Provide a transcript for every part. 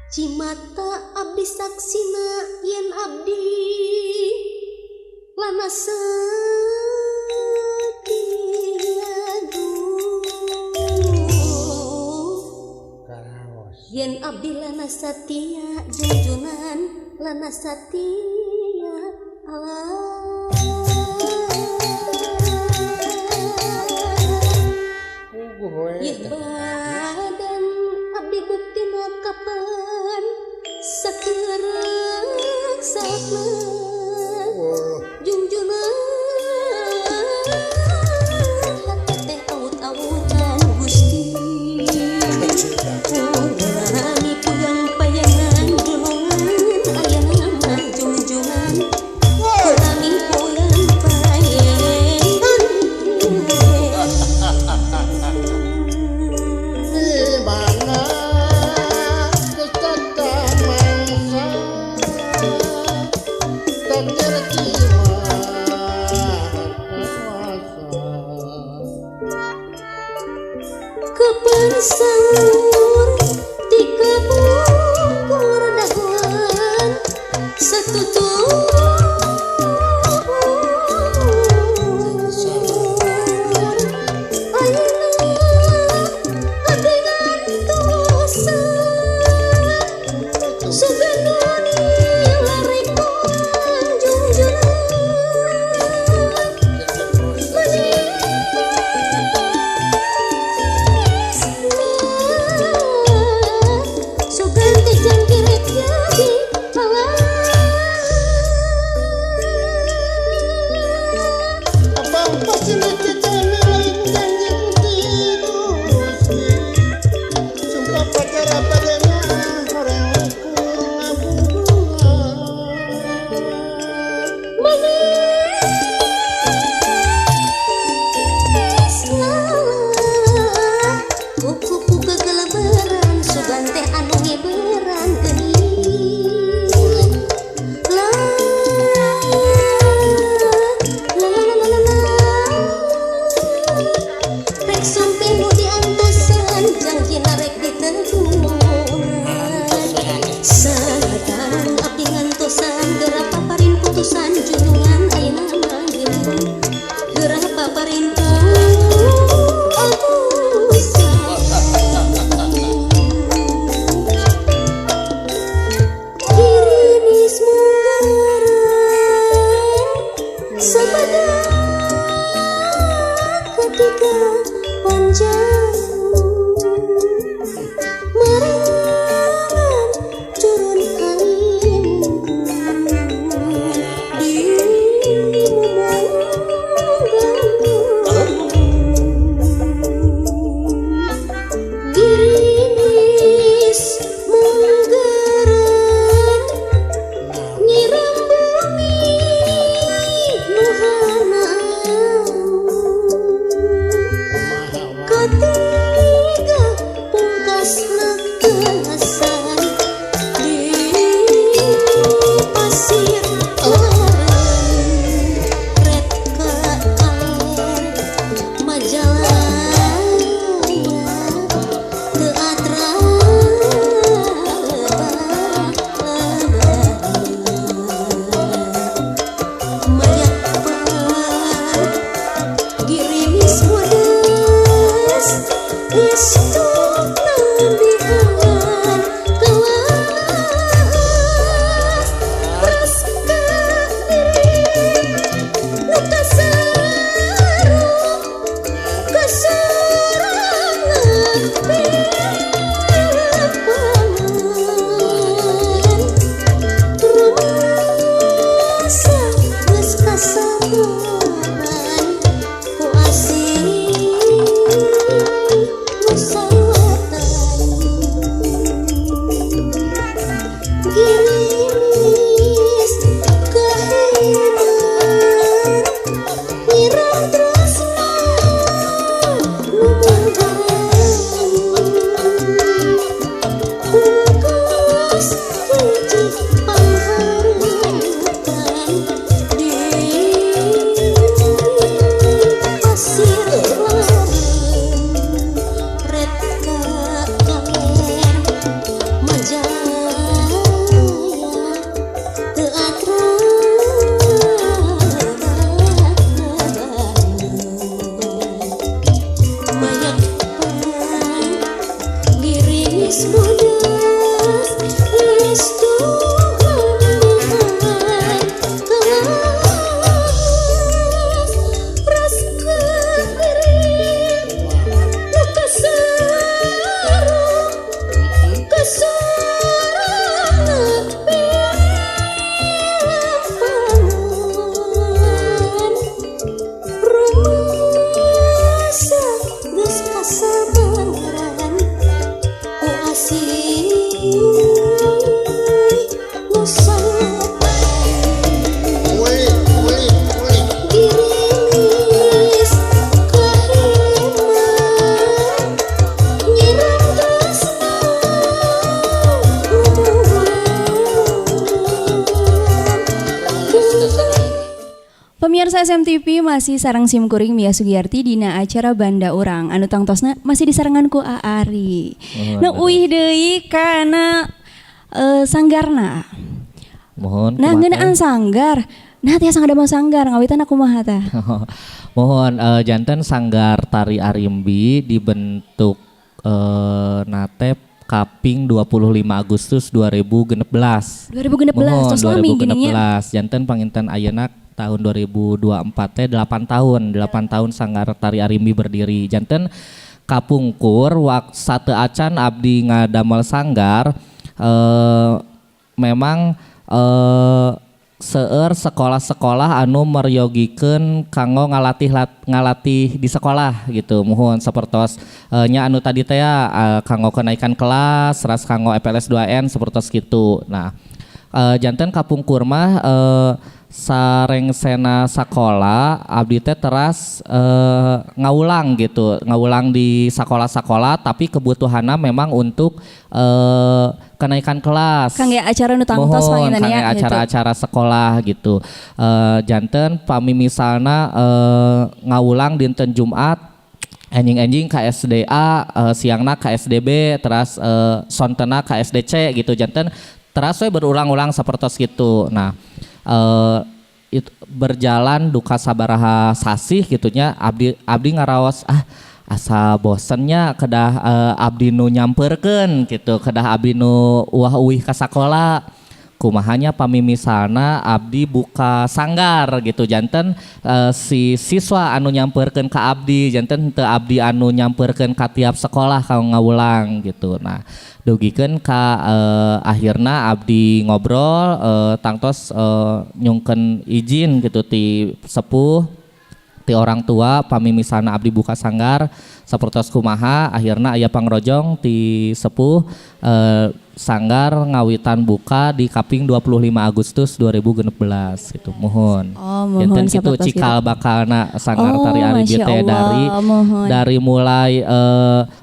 Cimata abdi saksina yen abdi lana satia yen abdi lana satia junjunan lana satia Allah. Ye badan abdi buktina kapan sakerek sakna junjunan hate teh awut-awutan Gusti urami puyang payangan golongan ayana mah junjunan urami puyang payangan. Kapan sahur tiga pukul dagoan satutur ayeuna abdi ngantosan sugan larekoan junjunan Girimis kaheman nyiram tresna nu membangun pungkas hiji pangharepan di pasir lareun ret ka kaler Majaya teu akrab Bandung mayak girimis bodas restu lambihan kawas ras kahirim nu kasaru kasorana lapangan rumasa geus kasabaran ku asih nu sopan. Uli, uli, uli. Girimis kaheman nyiram tresna nu membangun. Pemirsa SMTV, masih sareng simkuring Mia Sugiyarti dina acara Banda Urang anu tangtosna masih disarengan ku Aari. Nah, uih deui kana sanggarna. Mohon. Nah, kumaha ngeunaan teh? Sanggar. Nah, tiasa ngadamel sanggar ngawitan kumaha tah? Mohon, janten Sanggar Tari Arimbi dibentuk na teh kaping 25 Agustus 2016. 2016. Mohon. Tos lami gini nya. 2016. Janten panginten ayeuna tahun 2024 teh 8 tahun, 8 tahun Sanggar Tari Arimbi berdiri. Janten kapungkur wak sateuacan abdi ngadamel sanggar, memang seueur sekolah-sekolah anu meryogikeun kanggo ngalatih di sekolah gitu. Muhun, sapertos nya anu tadi teh ya, kanggo kenaikan kelas, ras kanggo EPLS 2N sapertos gitu. Nah, janten kapungkur mah sarengsena sakola abdi teh teras ngawulang gitu, ngawulang di sekolah-sekolah, tapi kebutuhannya memang untuk kenaikan kelas. Kangge acara nu tangtos Mohon, panginten kangge nya gitu. Acara-acara sekolah gitu. Janten pami misalna ngawulang dinten Jumat, enjing-enjing ka SDA, siangna ka SDB, teras sontena ka SDC gitu. Janten teras we berulang-ulang sapertos gitu. Nah, itu berjalan duka sabaraha sasih gitunya, abdi abdi ngaraos, ah, asa bosennya, kedah abdi nu nyamperkeun gitu, kedah abdi nu uah uih ka sakola. Kumahanya pami misalna abdi buka sanggar gitu? Janten si siswa anu nyamperkeun ka abdi, janten teu abdi anu nyamperkeun ka tiap sekolah kalau ngawulang gitu. Nah, dugikeun ka akhirna abdi ngobrol, tangtos nyungkeun izin gitu ti sepuh, ti orang tua, pami misalna abdi buka sanggar sapertos kumaha. Akhirna aya pangrojong ti sepuh, sanggar ngawitan buka di kaping 25 Agustus 2016 gitu. Mohon. Oh, mohon. Janten kitu sapertos cikal gitu. Bakalna sanggar Oh, tari Arimbi Masya teh Allah, dari mohon. Dari mulai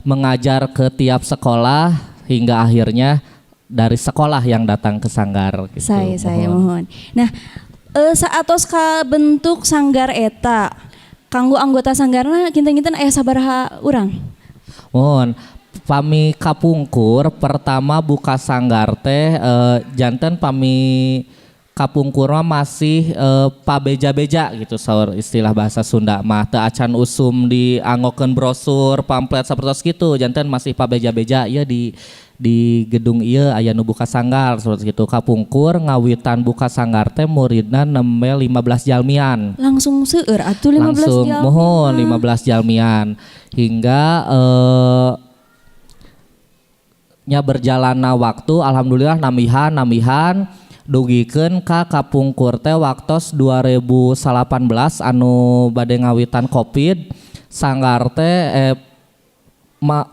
mengajar ke tiap sekolah hingga akhirnya dari sekolah yang datang ke sanggar gitu. Saya mohon. Nah, saatos kabentuk sanggar eta, kanggo anggota sanggarna kinten-kinten aya sabaraha urang? Mohon. Pami kapungkur pertama buka sanggar teh, janten pami kapungkur mah masih pabeja-beja gitu, saur istilah bahasa Sunda mah, teu acan usum dianggokeun brosur, pamflet sapertos gitu. Janten masih pabeja-beja ya, di gedung ieu aya nu buka sanggar seperti gitu. Kapungkur ngawitan buka sanggar teh muridna nembe 15 jalmian. Langsung seueur atuh 15 Langsung jalmi mohon mah. 15 jalmian hingga nya berjalanna waktu, alhamdulillah nambihan nambihan dugikeun ka kapungkur teh waktos 2018 anu bade ngawitan Covid, sanggar teh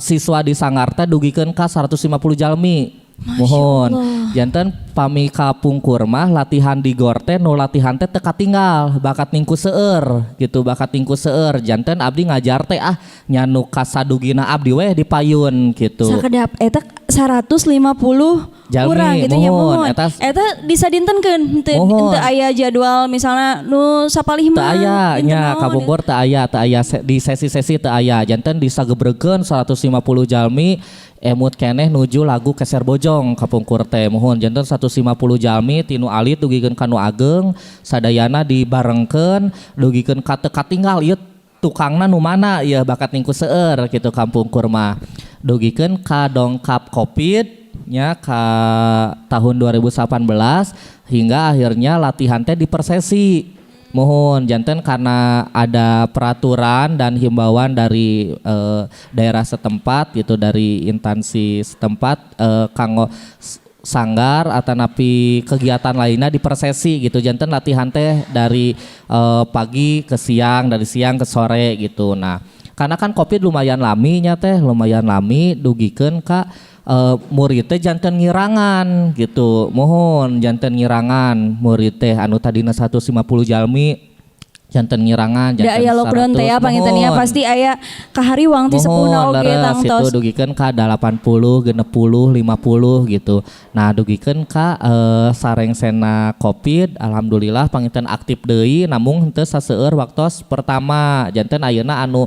siswa di sanggar teh dugikeun ka 150 jalmi. Muhun. Janten pami kapungkur mah latihan di GOR teh nu latihan teh teu katinggal, bakat ningku seueur gitu, bakat ningku seueur. Janten abdi ngajar teh ah nya nu kasadugina abdi weh di payun gitu. Sakedap eta 150 jalmi, urang gitu nya, muhun. Muhun. Eta Eta disadintenkeun henteu Muhun. Henteu aya jadwal misalnya nu sapalih Teu mah aya dinten nya naon, kapungkur teu aya, teu aya di sesi-sesi teu aya. Janten disagebregeun 150 jalmi emut keneh nuju lagu Keser Bojong kapungkur teh, muhun. Janten 150 jalmi ti nu alit dugikeun ka nu ageng sadayana dibarengkeun dugikeun ka teu katinggal ieu tukangna nu mana ieu, bakat ningku seueur gitu kapungkur mah, dugikeun ka dongkap Covid nya ka tahun 2018 hingga akhirnya latihan teh dipersesi. Muhun, janten karena ada peraturan dan himbauan dari daerah setempat gitu, dari instansi setempat, kanggo sanggar atanapi kegiatan lainnya dipersesi gitu. Janten latihan teh dari pagi ke siang, dari siang ke sore gitu. Nah, karena kan Covid lumayan lami nya teh, lumayan lami dugikeun ka murid teh janten ngirangan gitu. Muhun, janten ngirangan murid teh anu tadina 150 jalmi janten ngirangan Da janten aya lockdown teh ya 100. Panginten ya Muhun. Pasti aya kahariwang ti sepuhna Muhun, oge leres tangtos. Itu dugikeun ka 80, 60, 50 gitu. Nah, dugikeun ka sarengsena Covid, alhamdulillah panginten aktif deui, namung henteu saseueur waktos pertama. Janten ayeuna anu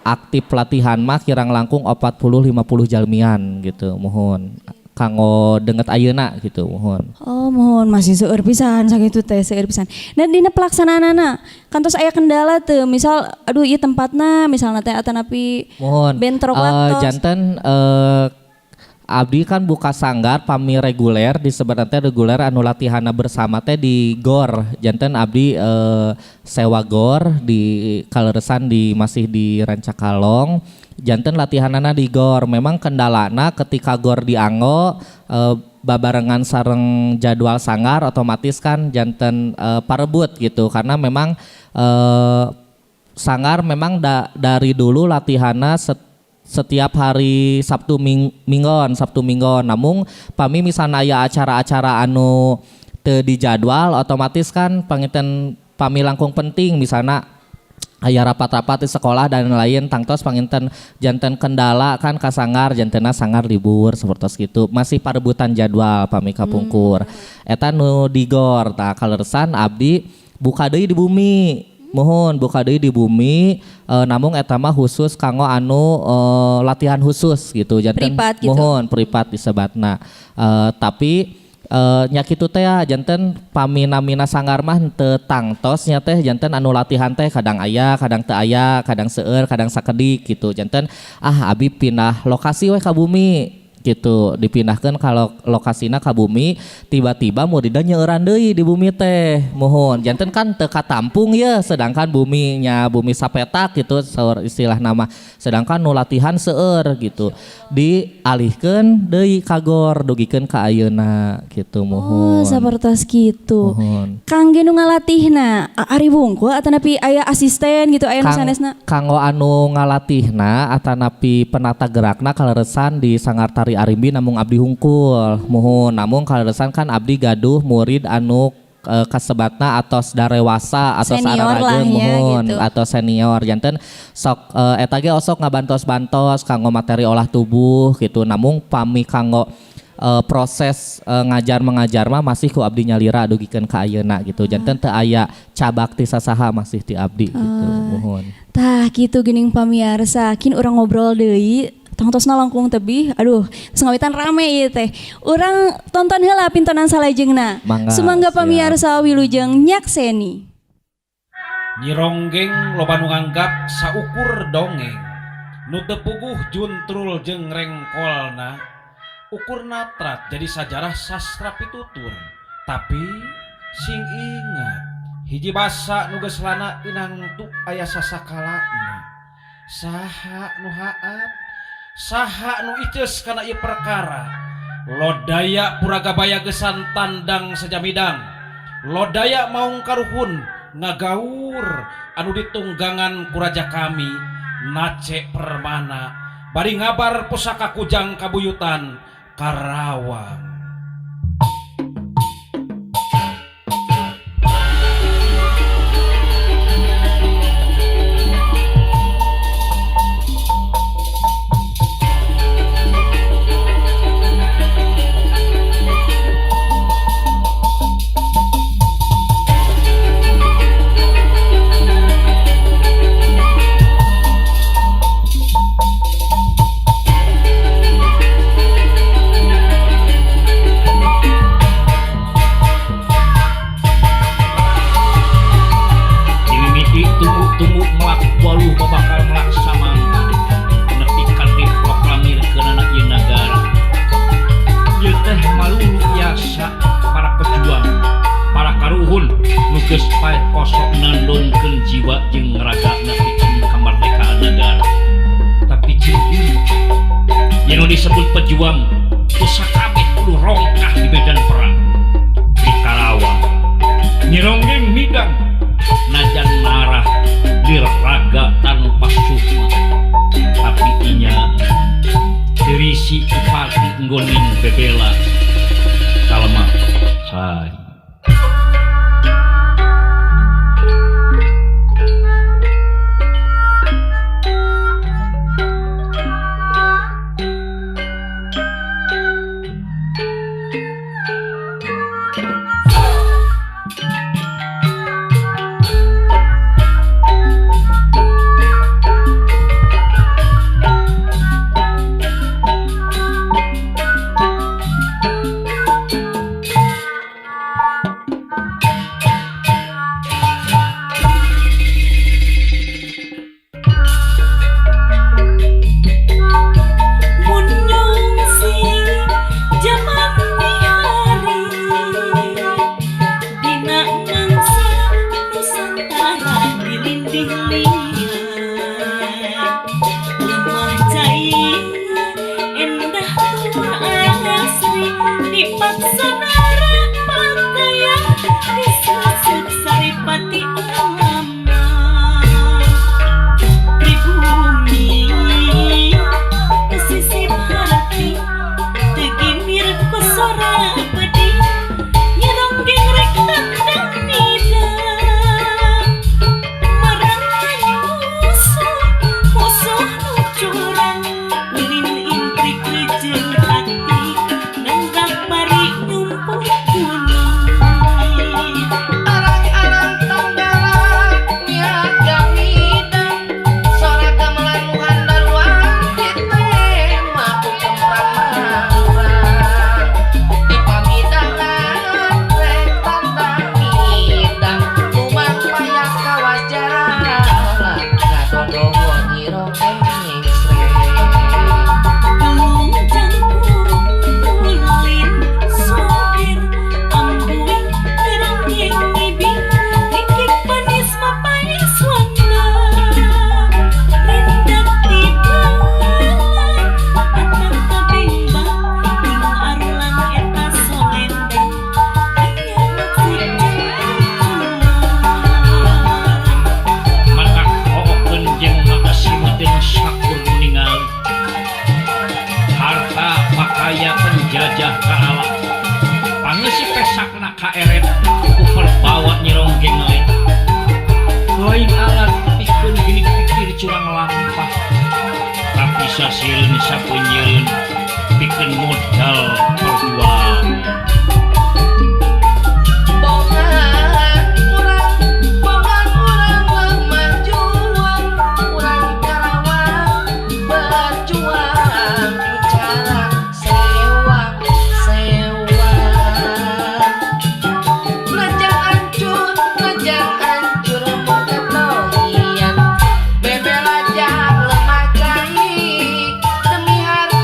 aktif latihan mah kirang langkung 40 50 jalmian gitu, muhun. Kanggo denget ayeuna gitu, muhun. Oh, muhun, masih seueur pisan sakitu teh, seueur pisan. Nah, dina pelaksanaanana kantos aya kendala teu? Misal aduh ieu tempatna misalna teh atanapi Muhun. bentrok waktos. Janten abdi kan buka sanggar pami reguler disebutna teh reguler anu latihanna bersama teh di GOR. Janten abdi sewa GOR di kaleresan di masih di Rancakalong. Janten latihanana di GOR. Memang kendalana ketika GOR dianggo babarengan sareng jadwal sanggar, otomatis kan janten parebut gitu, karena memang sanggar memang dari dulu latihanna setiap hari Sabtu Minggon, Sabtu Minggon. Namun pami misalnya aya acara-acara anu teu dijadwal, otomatis kan panginten pami langkung penting misalnya aya rapat-rapat di sekolah dan lain, tangtos panginten janten kendala kan ka sanggar, jantena sanggar libur seperti gitu, masih parebutan jadwal pami kapungkur. Eta nu di GOR. Tah, kaleresan abdi buka deui di bumi. Muhun, buka deui di bumi, namung eta mah khusus kanggo anu latihan khusus gitu, janten Privat gitu. Muhun, privat disebatna. Tapi nya kitu teh ya, janten pami-namina sanggar mah henteu tangtos nya teh, janten anu latihan teh kadang aya, kadang teu aya, kadang seueur, kadang sakedik gitu. Janten ah abi pindah lokasi we ka bumi gitu, dipindahkan kalau lokasina ka bumi, tiba-tiba muridnya nyeueuran deui di bumi teh. Muhun, janten kan teu katampung ya, sedangkan buminya bumi sapetak gitu saur istilah nama, sedangkan nu latihan seueur gitu, dialihkeun deui ka GOR dugikeun ka ayeuna gitu. Oh, Muhun. Sapertos kitu. Muhun. Kangge nu ngalatihna, ari wungkul atanapi aya asisten gitu, aya nu sanesna? Kanggo anu ngalatihna atanapi penata gerakna kaleresan di Sanggar Tari Arimbi namung abdi hungkul. Muhun, namung kaleresan kan abdi gaduh murid anu kasebatna atos darewasa atau Senior lah ararageung, ya, muhun, gitu. Atau senior, janten sok eta ge osok ngabantos-bantos kanggo materi olah tubuh gitu. Namung pami kanggo proses ngajar mengajar mah masih ku abdi nyalira dugikeun ka ayeuna gitu. Janten teu aya cabak ti sasaha, masih ti abdi gitu, muhun. Tah, gitu geuning pamiarsa, kin urang ngobrol deui tangtosna langkung tebih. Aduh, geus ngawitan rame ieu teh. Urang tonton heula pintonan salajengna. Mangga, Sumangga siap. pamiarsa, wilujeng nyakseni. Nyi Ronggeng loba nu nganggap saukur dongeng nu teu puguh juntrul jeung rengkolna, ukur natrat jadi sajarah sastra pitutur. Tapi sing ingat hiji basa nu geus lana tinangtu aya sasakalana. Saha nu haat, saha nu iceus kana ieu perkara? Lodaya Puragabaya gesan tandang sajamidang, Lodaya maung karuhun ngagaur anu ditunggangan ku raja kami Nace Permana bari ngabar pusaka kujang kabuyutan. Karawang. Dimimiti tunggu-tunggu melak waluh bakal melak samangga nepi ka diproklamirkeunana ieu nagara. Ieu teh malulu yasa para pejuang, para karuhun nu geus paeh kosok nandongkeun jiwa jeung ragana pikeun kamardekaan nagara. Tapi cing ieu yen nu disebut pejuang teu sakabeh kudu rongkah di medan perang. Di Karawang Nyi Ronggeng midang najan marah liraga tanpa sukma, tapi inya dirisi upati nggoning bebela kalema sai. Mun nyungsing jaman mihari dina mangsa Nusantara dilindih liar lemah cai endah tur asri dipaksa narah pakaian disesek saripati ulama pribumi sisip hati tegimir ku sora pedih Nyi Ronggeng rek tandang midang marangkan musuh musuh nu curang ulin intrik jeung taktik nenggak bari nyumput kuning. Arang-arang tenggara niaga midang sora gamelan nu handaruan ditema ku kemrang urang di pamidangan rek tandang midang kuman payak kawajaran ngadodogo Nyi Ronggeng nyingsreng. Tulung jangkung ulin sopir ambuing ngeronggeng ngibing dikik manis mapai suana rindak tibalan atang kabimbang ing arulang eta solendang anyar maksud jangkung. Matak hookeun jeung mata simeuteuh sakur nu ningali harta pakaya penjajah kaala pangeusi pesakna kaeret ku perbawa Nyi Ronggeng lain lain alat pikeun gini pikir curang lampah tapi sasireun sapeunyereun pikeun modal perjuangan. Bongan urang, bongan urang lemah juang, urang Karawang berjuang cara sewang sewang. Najan hancur moga tohian, bebel aja lemah cai demi harta.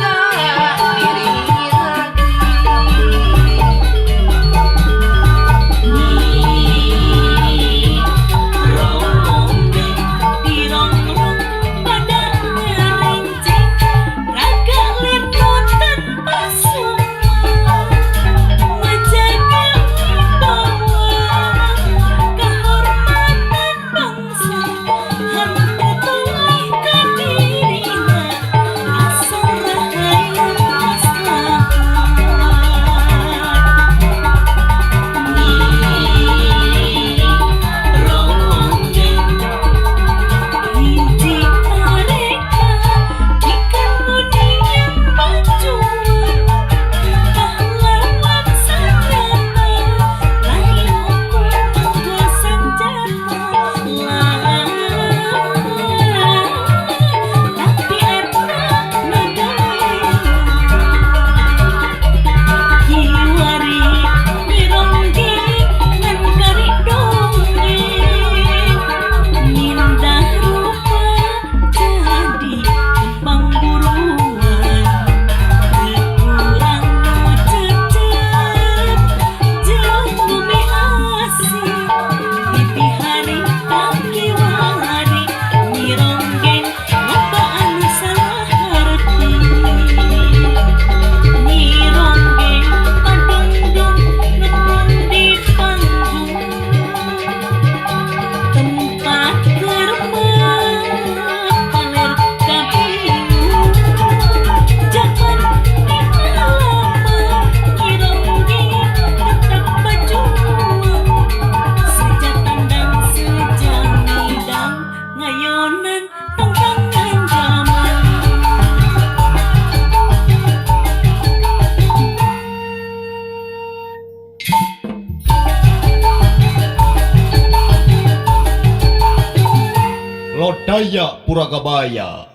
Lodaya Puragabaya.